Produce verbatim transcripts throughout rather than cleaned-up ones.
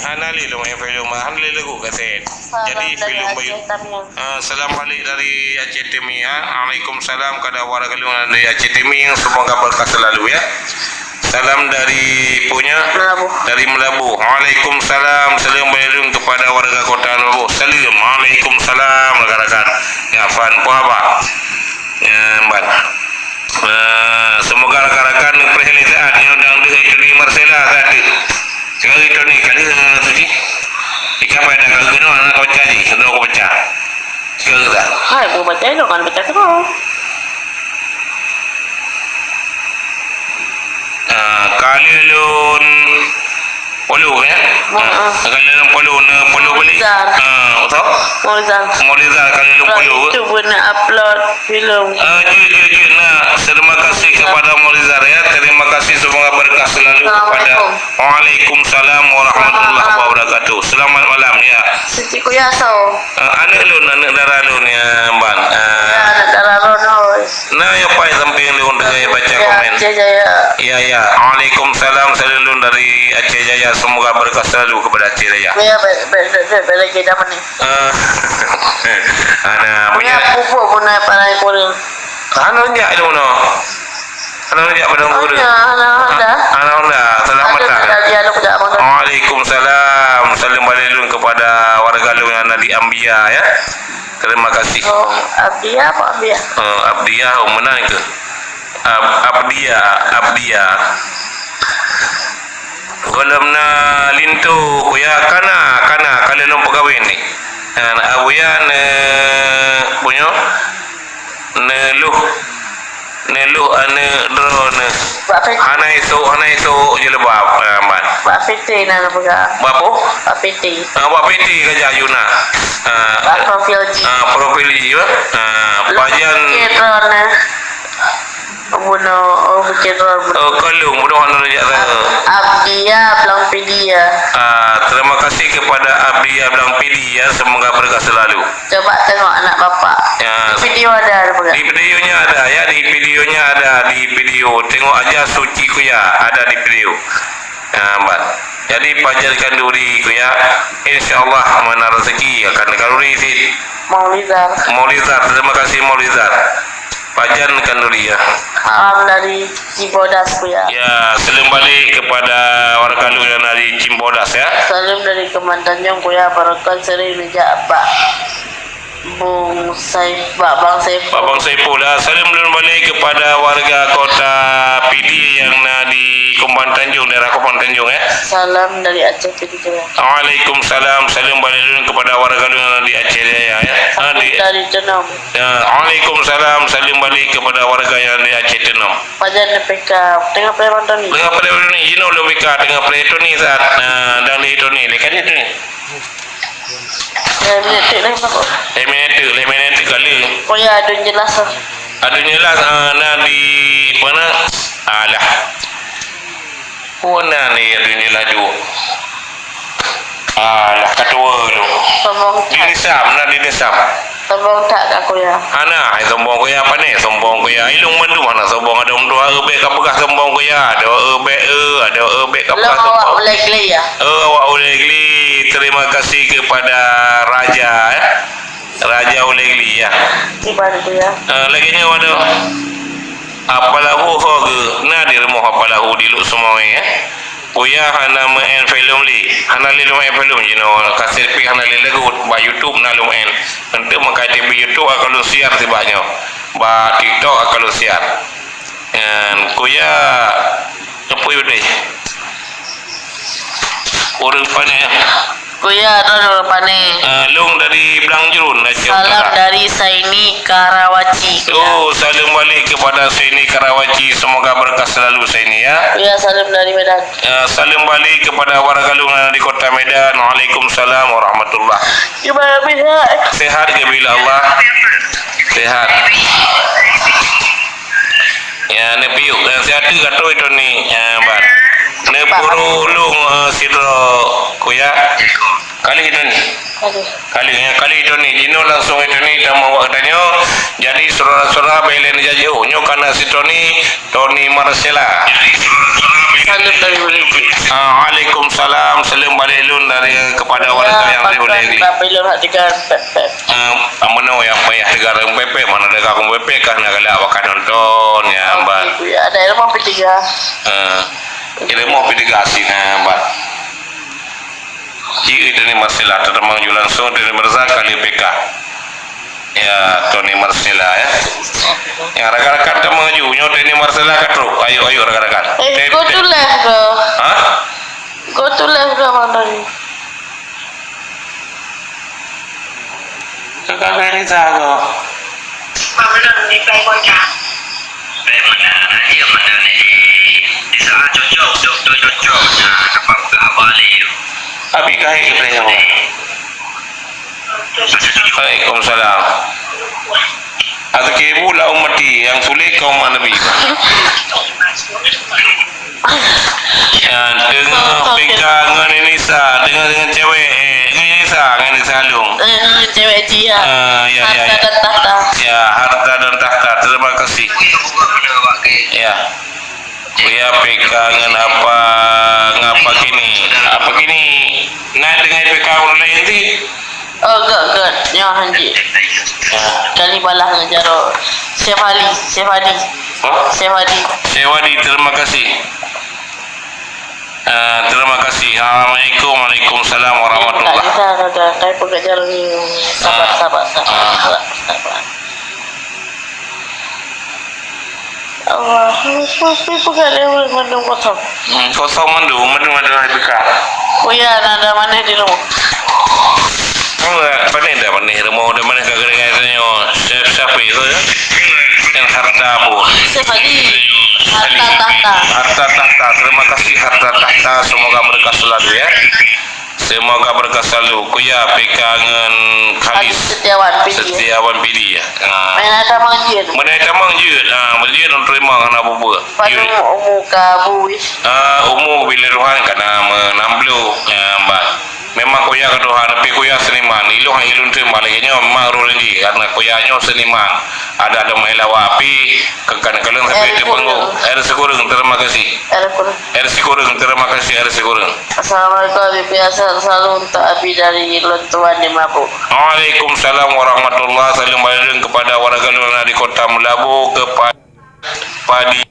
Hana lé lôn, eh, filem, hana lé lagu kaset. Jadi, dari filem Aceh Tamiang. Ah, salam balik dari Aceh Tamiang. Waalaikumsalam kepada warga lôn dari Aceh Tamiang. Semoga berkah selalu, ya. Salam dari punya? Meulaboh. Dari Meulaboh. Waalaikumsalam. Salam balik lôn kepada warga kota Meulaboh. Salam. Waalaikumsalam, rakan-rakan. Ya, Fan, apa khabar? Ya, Ban. Eh, semoga rakan-rakan neupreh lé saat nyoe dang deuh Tony Marcella saat tu. Sekarang Tony kali tu ji. Ikan pada kau kena anak kau caji, sudah kau pecah. Sekarang tak? Hai, bukan pecah tu, kan pecah tu. Ah, kali lôn Polo, ya? Mo-, ah. Ah, kalau dalam Polo, na Polo balik. Maulizar. Ah, apa? Maulizar. Maulizar, kalau dalam Polo. Itu pun nak upload filem. Ah, jeuet, jeuet, jeuet. Nah, terima kasih kepada Maulizar, ya. Terima kasih, semoga berkah selalu kepada. Assalamualaikum. Waalaikumsalam warahmatullahi wabarakatuh. Selamat malam, ya. Siti Kuyaso. Ah, aneuk lôn, aneuk dara lôn, ya, Ban. Ah. Ya, aneuk dara lôn, oi. Nah, ya, pai samping lôn tengah baca komen. Aceh Jaya. Ya, ya. Waalaikumsalam, salam lôn dari Aceh Jaya. Semoga berkah selalu kepada Aceh Jaya. Ya, baik, baik, baik, baik, baik lagi dah ni. Eh, ada punya. Punya pupuk pun naik parai kuning. Hana jak ilmu no. Hana jak pada guru. Hana, hana, hana. Hana, hana. Selamat datang. Ada dialog jak abang. Waalaikumsalam. Salam balik lôn kepada warga lôn yang ada di Ambia, ya. Terima kasih. Oh, Abdia apa Ambia? Eh, Abdia, oh, mana itu? Ab-, Abdia, Abdia. Gohlom na linto, kuya kana, kana, ka lheueh lôn peukawén ni. Nah, Abuya ne, punyo, ne luh, ne luh aneuk droeneuh. Bak Fitri. Hana isok, hana isok jilbab, eh, Mat. Bak Fitri na peugah. Bak apa? Bak Fitri. Ah, Bak Fitri ka jak Yuna. Ah, bak profil jih. Ah, profil jih, bah. Ah, pajan. Fitri droeneuh. Bunoe, oh, bikin roll, bunoe. Oh, kalung, bunoe hana jak saya. Ab-, Abdia Blang Pidi, ya. Ah, terima kasih kepada Abdia Blang Pidi, ya. Semoga berkah selalu. Coba tengok anak bapak. Ya. Di video ada, ada peugah. Di videonya ada, ya. Di videonya ada, di video. Tengok aja Suci Kuya, ada di video. Ya, Mat. Jadi, pajan kanduri, Kuya. Insya Allah, mana rezeki akan kanduri, Sid. Maulizar. Maulizar, terima kasih, Maulizar. Pajan kanduri, ya. Salam dari Cibodas, Kuya. Ya, salam balik kepada warga lu yang dari Cibodas, ya. Salam dari Kembang Tanjung, Kuya. Barokon sering neujak bak Bung Saif-, bak Bang Saiful. Bak Bang Saiful, ya. Salam lôn balik kepada warga kota Pidi yang na di Kembang Tanjung, daerah Kembang Tanjung, ya. Salam dari Aceh. Waalaikumsalam, salam balik lôn kepada warga lôn yang di Aceh Jaya, ya. Ah, di, dari Tenom. Ya, waalaikumsalam, salam balik kepada warga yang di Aceh Tenom. Pajan P K, tengah play nonton ni. Tengah play nonton ni, you know, lôn P K, tengah play tu ni saat, ah, dan di tu ni, dekat tu ni. Eh, minit tu dah, Pak. Eh, minit tu, eh, minit tu kali. Oh ya, adun jelas lah. Adun jelas, ah, nah, di mana? Alah. Puna ni adun jelas juga. Alah, ketua tu. Sombong tak. Di Nisam, nah, di Nisam. Sombong tak, Kak Kuya? Hana, hai sombong Kuya apa ni? Sombong Kuya. Ilung mandum hana sombong, ada dua ebek ka peugah sombong Kuya. Ada ebek, eh, ada ebek ka peugah sombong. Awak ulai geli, ya? Eh, awak ulai geli. Terima kasih kepada Raja, eh. Raja ulai geli, ya. Di mana tu, ya? Eh, lagi nyawa tu. Apalahu ho geu, na di rumoh Apalahu di Luk Seumawé, ya. Kuya hana meu-en filem lé. Hana lé lôn en filem jinoe, kaset pih hana lé lagu, bak YouTube na lôn en. Enteuk meukai T V YouTube akan lôn siar sibak nyoe. Bak TikTok akan lôn siar. Nyan, Kuya, teupui beudeh. Ureueng pané. Kuya, droe ureueng pané. Ah, lôn dari Blang Jruen, Aceh Utara. Salam dari Saini Karawaci, Kuya. Oh, salam balik kepada Saini Karawaci. Semoga berkah selalu, Saini, ya. Kuya, salam dari Medan. Ah, salam balik kepada warga lôn yang di kota Medan. Waalaikumsalam warahmatullah. Gimana, sehat? Sehat, alhamdulillah. Sehat. Ya, neupiôh. Dan siatu kata itu ni, ya, Mat. Neupuru lôn, eh, sidroe Kuya. Kali itu ni. Aduh. Kali, ya, kali itu ni. Jinoe langsung itu ni, sama awak katanya. Jadi, saudara-saudara, bela neujak jauh. Nyoe kana si Tony, Tony Marcella. Salam dari Bali. Ah, waalaikumsalam. Salam balik lôn dari kepada warga yang dari Bali. Tapi lôn hak tiga pep-pep. Ah, amono yang payah tiga pep-pep, mana ada kampung pep-pep kah nak galak bakah nonton, ya, Mbak. Okey, ya. Ada ilmu P tiga. Ah, ilmu P tiga sini, Mbak. Ji itu ni Marcella, tetamong ju langsung dari Mirza kali P K. Ya, Tony Marcella, ya. Ya, rakan-rakan teuma ju, nyoe Tony Marcella ka trok. Ayo, ayo, rakan-rakan. Eh, teh, go teh. To left ke? Hah? Go to left ke mana ni? Kakak dari Zago. Mana ni, Pak Ibu, ya? Mana, mana, mana ni? Di sana cocok, doktor cocok. Nah, apa, apa, apa ni? Abi kahai ke saya, Bang? Waalaikumsalam. Azkibu la ummati, nyang sulet keu umat Nabi. Ya, deungoe P K ngon Inisa, deungoe dengan cewek, eh, ngon Inisa, ngon Inisa Alung. Eh, cewek dia. Ah, ya, ya, ya. Harta dan tahta. Ya, harta dan tahta. Terima kasih. Ya. Kuya P K ngon apa, ngapa kini? Apa kini? Nak dengar P K orang lain nanti? Oh, gak, gak. Nyoh hanji. Ya. Kali balah ngejar. Chef Ali, Chef Adi. Hah? Chef Adi. Chef Adi, terima kasih. Ah, terima kasih. Assalamualaikum, waalaikumsalam warahmatullah. Tak bisa, tak, tak, tak, pekerja lagi. Sabar, ah, sabar, sabar, ah, sabar, sabar. Allah, peugah lé ureueng mandum kosong. Hmm, kosong mandum, mandum ada H B K. Oh ya, ada maneh di rumah. Oh, ya, paling ada maneh rumah, ada maneh ka geuringai tanyoe. Chef Syafiq tu, ya. Dan harta pun. Chef Ali, harta tahta. Harta tahta. Terima kasih harta tahta. Semoga berkah selalu, ya. Semoga berkah selalu. Kuya P K ngon Khalis. Khalis Setiawan P D, ya. Setiawan P D, ya. Ha. Main ada mang jin. Mana ada mang jin. Ha, mang jin untuk terima anak bubu. Padum umu ka bui. Ah, umu bila Tuhan kana meunamblo. Ya, Mbak. Memang kuya ka Tuhan, tapi kuya seniman. Ilung ilung terima lagi nyoe memang roh lagi. Karena kuya nyoe seniman. Ada ada main lawak api, kekan keleng sampai di panggung. Air sekurang, terima kasih. Air sekurang. Air sekurang, terima kasih, air sekurang. Assalamualaikum, Abi. Biasa selalu untuk Abi dari Lontuan di Mabuk. Waalaikumsalam warahmatullah. Salam baladeun kepada warga Luna di Kota Melabu, kepada Padi,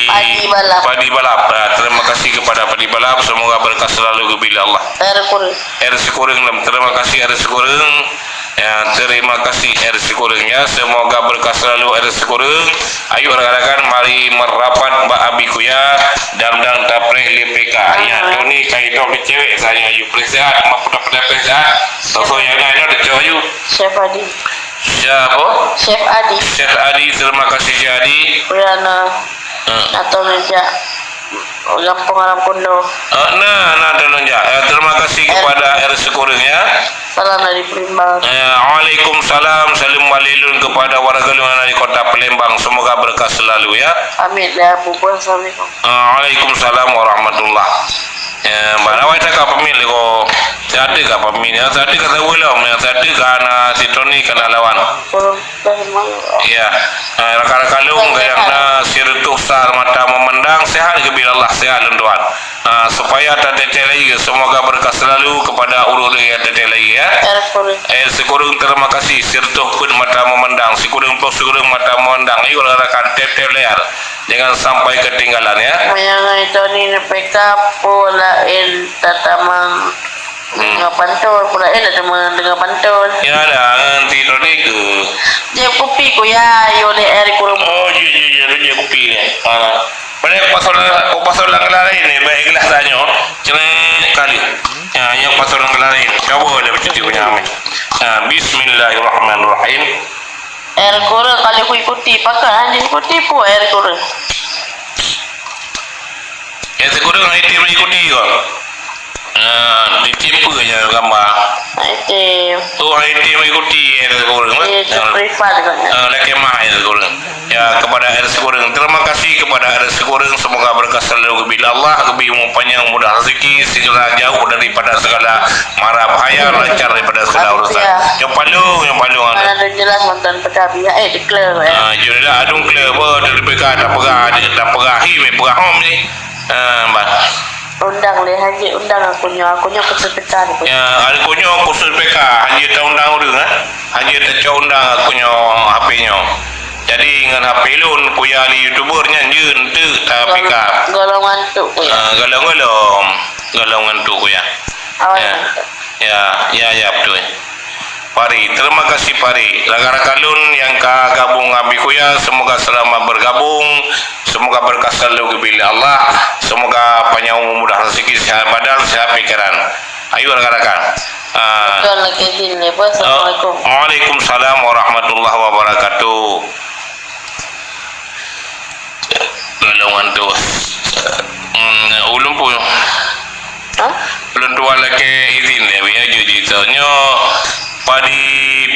Padi Balap. Padi Balap. Ah, terima kasih kepada Padi Balap. Semoga berkah selalu geubri lé Allah. Air sekurang. Air sekurang lom. Terima kasih air sekurang. Ya, terima kasih air sekurang ya. Semoga berkah selalu air sekurang. Ayo rakan-rakan, mari merapat bak Abi Kuya dan dang tapreh lé P K. Ya, Tony cari dok di cewek saya. Ayo, preh sehat, mau putar-putar preh sehat. Sosok yang lain ada cowok ayo. Chef Adi. Siapa? Chef Adi. Chef Adi, terima kasih Chef Adi. Riana. Hmm. Atau meja. Gampong Alam Kondo. Ah, nah, nah, tolong ya. Eh, terima kasih kepada R Sekureng ya. Salam dari Palembang. Eh, waalaikumsalam. Salam walilun kepada warga lingkungan di Kota Palembang. Semoga berkah selalu ya. Amin ya. Bubur, assalamualaikum. Ah, waalaikumsalam warahmatullah. Ya, mana awak cakap pemil ko? Saya ada kat pemil. Yang saya ada kat Sawi lah. Yang saya ada kat anak si Tony kena lawan. Belum. Ya, eh, rakan-rakan lôn nyang na sireutôh sa mata meumandang, sehat geubri Allah, sehat lôn tuan. Ah, supaya tateutée lagi, semoga berkah selalu kepada ureueng-ureueng nyang teutée lagi ya. Eh, Sekureng terima kasih, sireutôh peuet mata meumandang, sikureueng ploh sikureueng mata meumandang. Ayo rakan-rakan, tép-tép layar, jangan sampai ketinggalan ya. Meunyoe Tony neupeka, peue laén tatamong. Hmm. Deungoe pantôn, pula eh dak deungoe, deungoe pantôn. Ya dah, ngan tidur ni ke? Jép kupi ku ya, yo le air kurung. Oh, jép, jép, jép, jép kupi ni. Ha. Boleh pasal, pasal lam gelas lain ni, baik gelas tanyoe. Cuma kali. Ya, yang pasal lam gelas lain. Cuba dia bercuti punya. Ha, bismillahirrahmanirrahim. Air kurung kalau ku ikuti, pakai anjing ikuti pun air kurung. Air kurung itu mengikuti kau. Ah, di tipe nya gambar. Itu. Oh, itu mengikuti, eh, kurang, eh. Itu privat juga. Ah, lagi mah, eh, kurang. Ya, kepada R S Goreng. Terima kasih kepada R S Goreng. Semoga berkah selalu geubri Allah, geubri umur panjang, mudah rezeki, segala jauh daripada segala mara bahaya, lancar daripada segala urusan. Amin, ya. Nyang palung, nyang palung ada. Mana dah jelas nonton P K B, eh, declare, ya. Ah, jelas adung clear, apa, dari P K tak peugah, tak peugah, hi, meh peugah hom ni. Ah, bah. Undang lé, hana undang aku nyoe, aku nyoe khusus P K ni. Ya, aku nyoe khusus P K, hana taundang ureueng, eh. Hana tacok undang aku nyoe H P nyoe. Jadi ngon H P lôn kuya li YouTuber nyan jeuet enteuk ta P K. Golongan tu kuya. Ah, golong-golong. Golongan tu kuya. Awai. Ya. Ya, ya, ya, betul. Pari, terima kasih Pari. Rakan-rakan lôn nyang ka gabung ngon Abi Kuya, semoga selamat bergabung. Semoga berkah selalu geubri lé Allah. Semoga panjang umur, mudah rezeki, sehat badan, sehat pikiran. Ayo rakan-rakan. Ah. Tuan lagi izin ni, apa? Assalamualaikum. Waalaikumsalam warahmatullahi wabarakatuh. Golongan tu. Hmm, ulôn pun. Hah? Ulôn tuan lagi izin ni, biar jujur cerita. Nyoe padi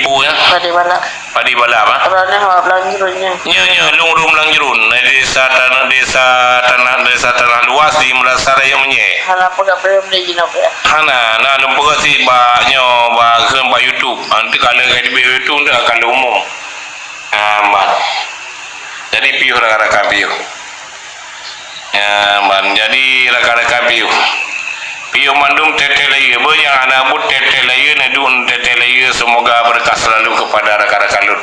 pu, ya? Padi balak. Padi balak, ha? Kalau ni awak Blang Jerun, ya. Nyoe, nyoe, lôn ureueng Blang Jerun. Dari desa Tanah, desa Tanah, desa Tanah Luas di Meunasar Raya Meunye. Hana peugah belum dia jinok, ya. Hana, na lôn peugah si bak nyoe, bak, bak YouTube. Nanti kalau ka di YouTube, nanti akan umum. Ah, ban. Jadi piôh rakan-rakan piôh. Ya, ban. Jadi rakan-rakan piôh. Piôh mandum teuntèe layeue. Beu nyang hana buet teuntèe layeue, neuduek teuntèe layeue. Semoga berkah selalu kepada rakan-rakan lôn.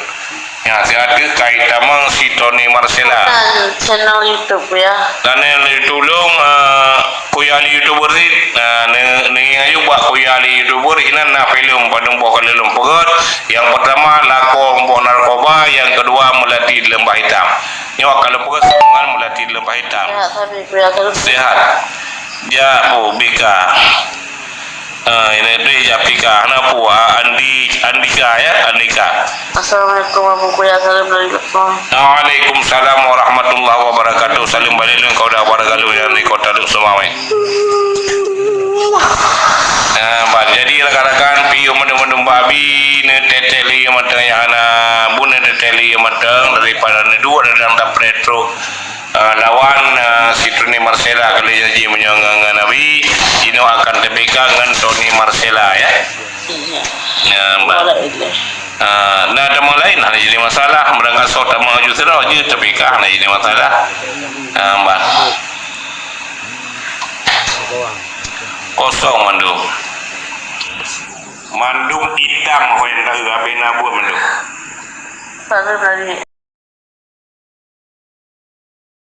Ya, siat keu kai tamong si Tony Marcella. Bukan channel YouTube, ya. Channel YouTube lôn, eh, Kuya li YouTuber cit, nah, ne-, neungieng ayue bak Kuya li YouTuber, inan na filem padum boh kali lôn peugöt. Yang pertama, Lakoe Mabök Narkoba, yang kedua, Meulati di Leumbah Hitam. Nyoe ka lôn peugöt sambungan Meulati di Leumbah Hitam. Sehat, Habib, ya, terus. Sehat. Ya, Bu, Bika. Ah, ini tu ya, Bika. Hana peue, ah, Andi-, Andika, ya, Andika. Assalamualaikum warahmatullahi wabarakatuh. Waalaikumsalam warahmatullahi wabarakatuh. Salam balik lôn keu dah warga lôn nyang di Kota Lhokseumawe. Ah, ban, jadi rakan-rakan, piôh mandum-mandum babi, neuteuntèe layeue mantong nyang hana buet, neuteuntèe layeue mantong daripada neuduek dalam tapreh trok. Ah, lawan, ah, si Tony Marcella, kalau janji meunyoe ngon, ngon Abi, jinoe akan teubika ngon Tony Marcella, ya. Iya. Ya, Mbak. Walaikum. Ah, na tamong laén hana jadi masalah, meurangkasoe tamong aju sidroe jeuet teubika hana jadi masalah. Ah, Mbak. Kosong mandum. Mandum itam hôi entah habéh na buet mandum. Salam dari